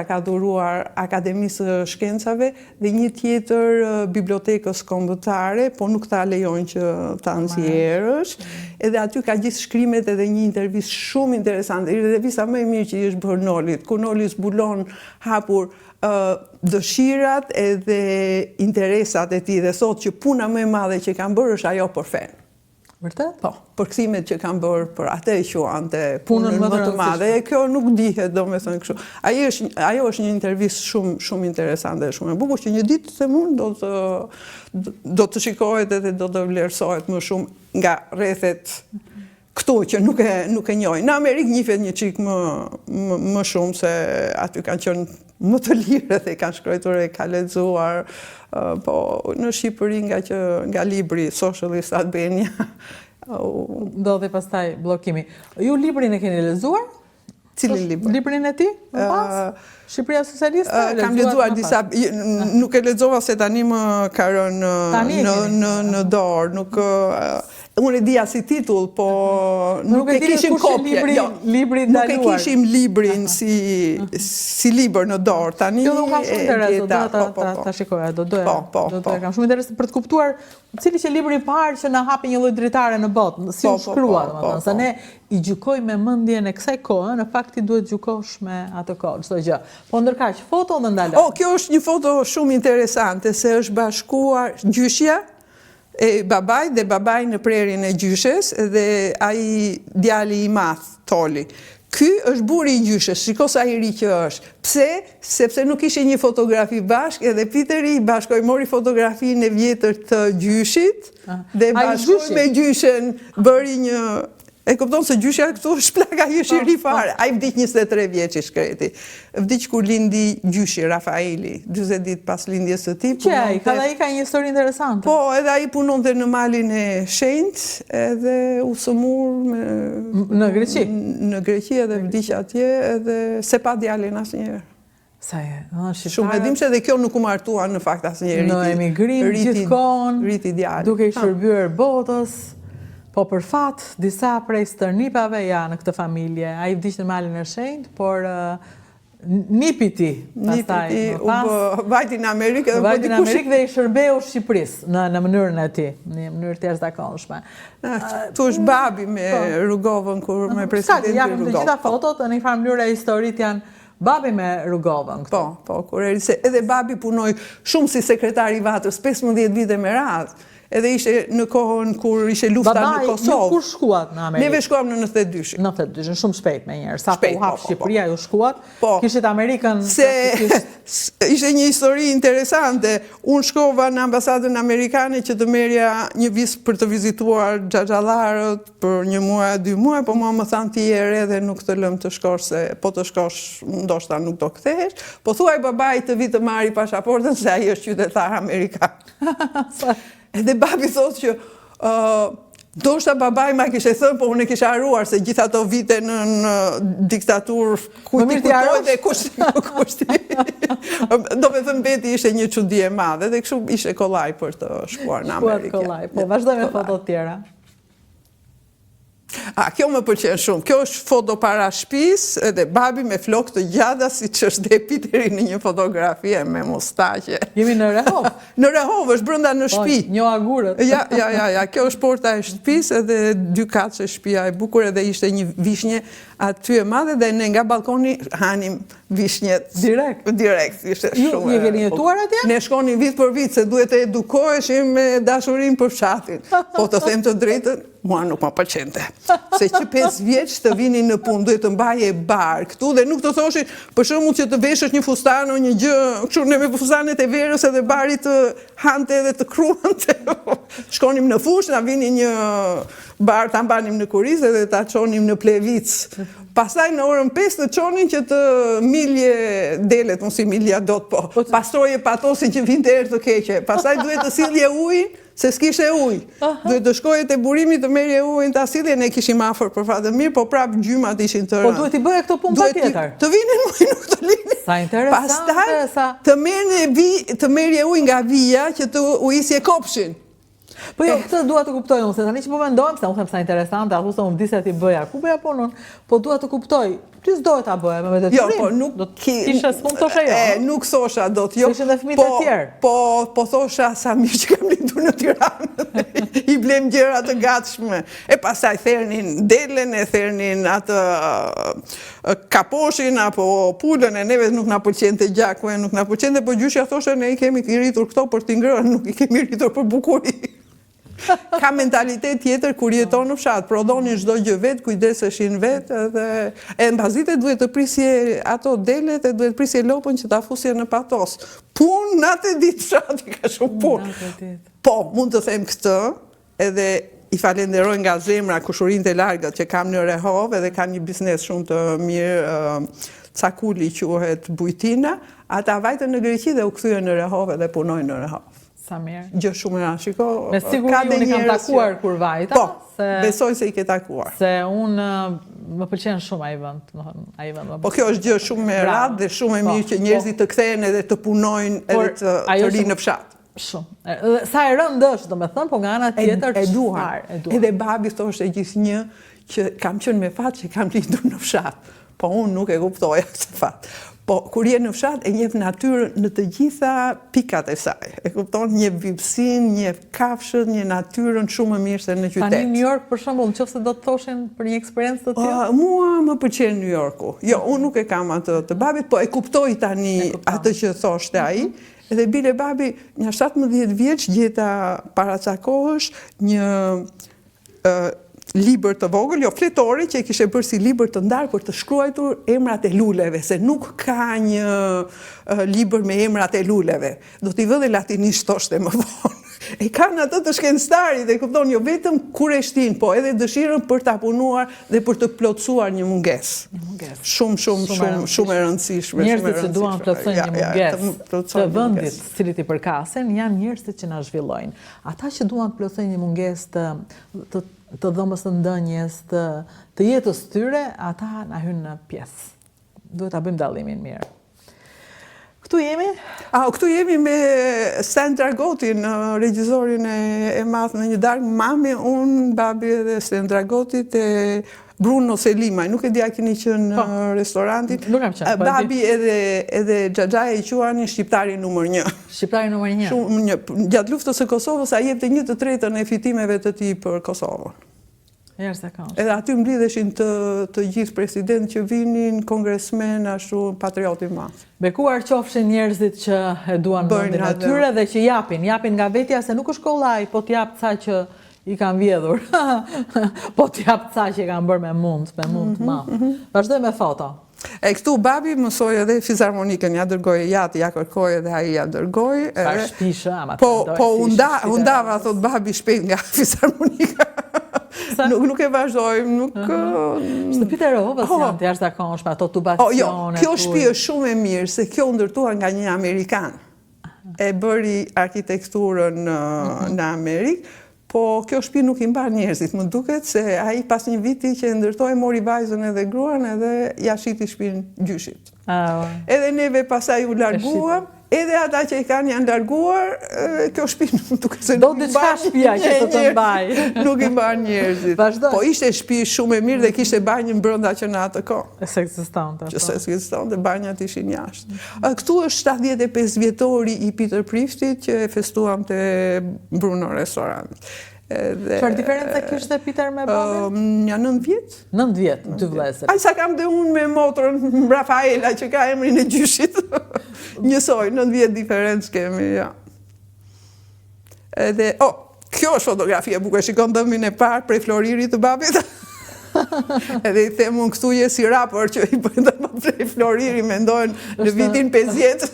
ka dhuruar Akademisë së Shkencave dhe një tjetër Bibliotekës Kombëtare, po nuk ta lejojnë që ta nxjerrësh. Edhe aty ka gjithë shkrimet edhe një intervistë shumë interesante, intervista më e mirë që i është bërë Nolit, ku Noli zbulon hapur dëshirat edhe interesat e tij dhe thotë që puna më e madhe që kam bërë është ajo për fenë. Vërtet? Po, përkthimet që kam bërë për atë e quante punën më të madhe, e kjo nuk dihet, domethënë kështu. Ai është, ajo është një intervistë shumë, shumë interesante dhe shumë e bukur, që një ditë them unë do të, do të shikohet edhe do të vlerësohet më shumë nga rrethet këtu që nuk e, nuk e njohin. Në Amerikë njihet një çikë më, më, më shumë se aty kanë qenë më të lirë dhe kanë shkruar e ka lexuar, po në Shqipëri nga që nga libri Socialist Albania ndodhi pastaj bllokimi. Ju librin e keni lexuar? Cilin libër? Librin e tij? Më pas? Shqipëria Socialiste? Kam lexuar disa, nuk e lexova se tani më ka rënë në në në dorë, nuk Unë e dija si titull, po nuk e kishim kopje. Jo, libri nuk e kishim librin si, si libër në dorë. Tani Jo, nuk kam shumë interes, do doja ta, po, po, po. ta shikoja, do doja. Po, po, do doja, kam shumë interes për të kuptuar cili qe libri i parë që na hapi një lloj dritare në botë, si u shkrua, domethënë, se ne i gjykojmë me mendjen e kësaj kohe, në fakt ti duhet gjykosh me atë kohë, çdo gjë. Po ndërkaq, foto dhe ndaloj. Oh, kjo është një foto shumë interesante, se është bashkuar gjyshja, e babait dhe babai në prehrin e gjyshes dhe ai djali i madh, Toli. Ky është burri i gjyshes, shiko sa i ri që është. Pse? Sepse nuk ishin një fotografi bashkë edhe Piteri i bashkoi mori fotografinë e vjetër të gjyshit dhe bashkoi me gjyshen, bëri një E kupton se gjyshja këtu është plak, ai është i ri po, po. fare. Ai vdiq 23 vjeç i shkreti. Vdiq kur lindi gjyshi Rafaeli, 40 ditë pas lindjes së tij. Që ai, ka ai ka një histori interesante. Po, edhe ai punonte në Malin e Shenjtë, edhe u sëmur me në Greqi. Në Greqi edhe vdiq atje, edhe s'e pa djalin asnjëherë. Sa e, ëh, shqiptarët. Shumë e dhimbshme dhe kjo nuk u martua në fakt asnjëherë. Në emigrim gjithkohën, rriti djalin. Duke i shërbyer botës, po për fat disa prej stërnipave janë në këtë familje. Ai vdiq në Malin e Shenjtë, por nipi i tij, pastaj më pas. U bë, vajti në Amerikë dhe vajti në Amerikë dhe i shërbeu Shqipërisë në në mënyrën e tij, në një mënyrë të jashtëzakonshme. Këtu është babi me po. Rugovën kur me presidentin Rugova. Japim të gjitha fotot, në një farë mënyre historitë janë Babi me Rugovën këtu. Po, po, kur erdhi se edhe babi punoi shumë si sekretar i Vatrës, 15 vite me radhë. Edhe ishte në kohën kur ishte lufta në Kosovë. Babai, ju kur shkuat në Amerikë? Neve shkuam në 92-shin. 92-shin, shumë shpejt menjëherë. Sa po u hap po, po, po. Shqipëria, ju shkuat. Po. Kishit Amerikën se ishte një histori interesante. Unë shkova në ambasadën amerikane që të merrja një vizë për të vizituar xhaxhallarët, Për një muaj a dy muaj, po mua më thanë ti je e re dhe nuk të lëmë të shkosh se po të shkosh ndoshta nuk do kthehesh. Po thuaj babait të vijë të marri pashaportën se ai është qytetar amerikan. Edhe babi thotë që ë ndoshta babai ma kishte thënë, po unë e kisha harruar se gjithë ato vite në, në diktaturë kujt i kujtohet dhe kush kush ti. Domethënë mbeti ishte një çudi e madhe dhe kështu ishte kollaj për të shkuar në Amerikë. Shkuat kollaj. Po vazhdojmë me foto të tjera. A, kjo më pëlqen shumë. Kjo është foto para shtëpisë, edhe babi me flokë të gjata, siç është dhe Piteri në një fotografi e me mustaqe. Jemi në Rehovë. Në Rehovë, është brenda në po, shtëpi. Njoha gurët. Ja, ja, ja, ja, kjo është porta e shtëpisë edhe dy katëshe shtëpia e bukur edhe ishte një vishnje aty e madhe dhe ne nga balkoni hanim vishnjet. Direkt? Direkt, ishte shumë. Ju e keni jetuar atje? Ne shkonim vit për vit, se duhet të edukoheshim me dashurinë për fshatin. Po të them të drejtën, mua nuk më pëlqente. Se që 5 vjeç të vinin në punë, duhet të mbaje bar këtu dhe nuk të thoshin, për shembull që të veshësh një fustan o një gjë, kështu ne me fustanet e verës edhe bari të hante edhe të kruante. Shkonim në fushë, na vinin një bar ta mbanim në kurriz edhe ta çonim në Plevicë. Pastaj në orën 5 të çonin që të milje delet, unë s'i milja dot po. po pastroje patosin që vinte erë të keqe. Pastaj duhet të sillje ujin, se s'kishte ujë. Duhet të shkoje te burimi të merrje ujin ta sillje, ne kishim afër për fat të mirë, po prap gjymat ishin të rëndë. Po duhet t'i bëje këto punë patjetër. Të vinin ujë, nuk të linin. Sa interesante, Pastaj të merrje vi, të merrje ujë nga vija që të ujisje kopshin. Po jo, këtë dua të kuptoj unë, se tani që po mendohem, se unë them sa interesante, a thu se unë vdisja t'i bëja, ku bëja punën, po dua të kuptoj, ti s'doje ta bëje me detyrim. Jo, po nuk do të kishe s'mund të thosha jo. E, nuk thosha dot jo. Ishin dhe fëmijët e po, tjerë. Po, po thosha sa mirë që kam lindur në Tiranë. I blem gjëra të gatshme. E pastaj thernin delen, e thernin atë kaposhin apo pulën e neve nuk na pëlqente gjaku e nuk na pëlqente, po gjyshja thoshte ne i kemi rritur këto për t'i ngrënë, nuk i kemi rritur për bukuri. Ka mentalitet tjetër kur jeton në fshat, prodhonin çdo gjë vetë, kujdeseshin vetë edhe e mbasdite duhet të prisje ato delet e duhet prisje lopën që ta fusje në patos. Punë natë e ditë fshati ka shumë punë. Po, mund të them këtë, Edhe i falenderoj nga zemra kushurinjtë e largët që kam në Rehovë edhe kanë një biznes shumë të mirë, Cakuli quhet Bujtina, ata vajtën në Greqi dhe u kthyen në Rehovë edhe punojnë në Rehovë. Sa mirë. Gjë shumë e rëndë, shiko, Me siguri unë i kam takuar kur vajta, po, se besoj se i ke takuar. Se unë më pëlqen shumë ai vend, domethënë, ai vend më Po kjo është gjë shumë e rrallë dhe shumë e po, mirë që njerëzit po. të kthehen edhe të punojnë edhe të të rrinë në fshat. Shumë. Sa e rëndë është, domethënë, po nga ana tjetër, e duan. Edhe babi thoshte gjithnjë që kam qenë me fat që kam lindur në fshat. Po unë nuk e kuptoja këtë fat. Po kur je në fshat e njeh natyrën në të gjitha pikat e saj. E kupton njeh bimësinë, njeh kafshët, njeh natyrën shumë më mirë se në qytet. Tani New York për shembull, nëse do të thoshin për një eksperiencë të tillë? Mua më pëlqen New Yorku. Jo, unë nuk e kam atë të babit, po e kuptoj tani atë që thoshte ai. Mhm. Edhe bile babi, nja 17 vjeç gjeta para ca kohësh një libër të vogël, jo fletore që e kishte bërë si libër të ndarë për të shkruajtur emrat e luleve, se nuk ka një libër me emrat e luleve. Do t'i vë dhe latinisht thoshte më vonë. E kanë atë të shkencëtarit, e kupton, jo vetëm kureshtinë, po edhe dëshirën për ta punuar dhe për të plotësuar një mungesë. Një mungesë. Shumë, shumë, shumë, shumë e rëndësishme. Njerëzit që duan të plotësojnë një mungesë të vendit të cilit i përkasin, janë njerëzit që na zhvillojnë. Ata që duan të plotësojnë një mungesë të të të dhomës së ndenjes, të të jetës tyre, ata na hyjnë në pjesë. Duhet ta bëjmë dallimin mirë. Këtu jemi? A, këtu jemi me Stan Dragotin, regjisorin e, e madh në një darkë, mami, unë, babi edhe Stan Dragoti te Bruno Selimaj, nuk e di a keni qenë në po. restorantin. Nuk kam qenë. Po babi edhe, edhe xhaxhai e quanin shqiptari numër një. Shqiptari numër një. Shumë një. Gjatë luftës së Kosovës, ai jepte një të tretën e fitimeve të tij për Kosovën. Jashtëzakonshme. Edhe aty mblidheshin të të gjithë presidentë që vinin, kongresmenë, ashtu patriot i madh. Bekuar qofshin njerëzit që e duan vendin e tyre dhe që japin, japin nga vetja se nuk është kollaj, po të jap ca që i kanë vjedhur. po të jap ca që i kanë bërë me mund, me mund të mhm, madh. Mhm. Vazhdoj me foto. E këtu babi mësoi edhe fizarmonikën, ja dërgoi i ati, ja kërkoi edhe ai ja dërgoi. Çfarë shpishe, ama po, po u nda, u ndava, thot babi shpejt nga fizarmonika. Nuk, nuk e vazhdojmë, nuk... Shtëpitë e Rehovës oh. janë të jashtëzakonshme, ato tubacionet. Oh, jo, kjo shtëpi është shumë e mirë, se kjo u ndërtua nga një amerikan. E bëri arkitekturën në, mhm. në Amerikë, Po kjo shpi nuk i mban njerëzit, më duket se ai pas një viti që e ndërtoi mori vajzën edhe gruan edhe ja shiti shpinë gjyshit. Edhe neve pastaj u larguam, edhe ata që i kanë janë larguar, kjo shpi më duket se nuk i mban. shpia që të të mbaj. Nuk i mban njerëzit. Po ishte shpi shumë e mirë dhe kishte banjën brenda që në atë kohë. E s'ekzistonte. Që po. s'ekzistonte, banjat ishin jashtë. Këtu është 75 vjetori i Peter Priftit që e festuam te Bruno Restaurant. Çfarë diference kishte Peter me babin? Nja 9 vjet. 9 vjet, dy vëllezër. Aq sa kam dhe unë me motrën Rafaela që ka emrin e gjyshit. Njësoj, 9 vjet diferencë kemi, ja. Edhe, oh, kjo është fotografi e bukur, shikon dhëmbin e parë prej floririt të babit. Edhe i them unë këtu je si rapër që i bëjnë dhëmbët prej floriri, mendojnë në vitin 50.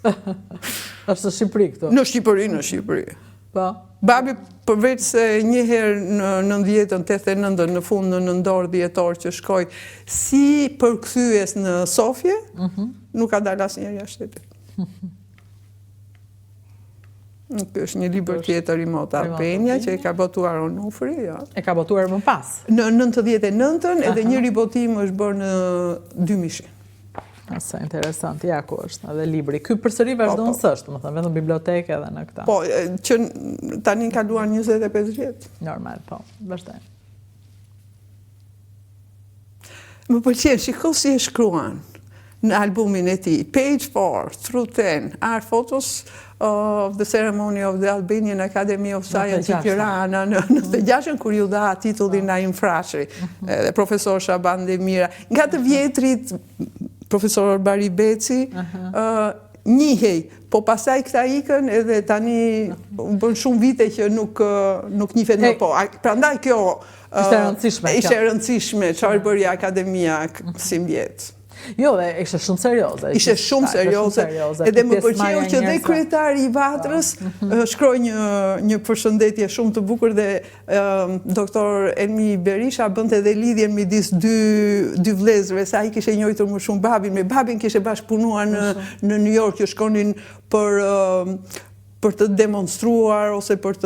Është në Shqipëri këtu? Në Shqipëri, në Shqipëri. Po. Babi përveç se një herë në 90-ën, 89-ën, në fund në nëntor, dhjetor që shkoi si përkthyes në Sofje, mhm. nuk ka dalë asnjëherë jashtë shtetit. Ky është një libër tjetër i Mota Penja, që e ka botuar Onufri. Jo. E ka botuar më pas? Në 99-ën, edhe një ribotim është bërë në 2000. Sa interesant, ja ku është, edhe libri. Ky përsëri vazhdon po, po. s'është, domethënë, vetëm bibliotekë edhe në këta. Po, që tani kaluan 25 vjet. Normal, po, vazhdojmë. Më pëlqen, shiko si e shkruan në albumin e tij. Page 4 through 10 are photos of the ceremony of the Albanian Academy of Science in Tirana në 96-ën kur iu dha titulli po. Naim Frashëri mhm. edhe profesor Shaban Demira. Nga të vjetrit profesor Bari Beci njihej, po pastaj këta ikën edhe tani u bënë shumë vite që nuk nuk njihet më po. Prandaj kjo ishte e rëndësishme. Ishte e rëndësishme çfarë bëri akademia simvjet. Jo, dhe ishte shumë serioze. Ishte shumë serioze. Edhe më pëlqeu që dhe kryetari i Vatrës po. mhm. shkroi një një përshëndetje shumë të bukur dhe doktor Elmi Berisha bënte edhe lidhjen midis dy dy vëllezërve, se ai kishte njohur më shumë babin, me babin kishte bashkëpunuar në në New York që shkonin për për të demonstruar ose për të.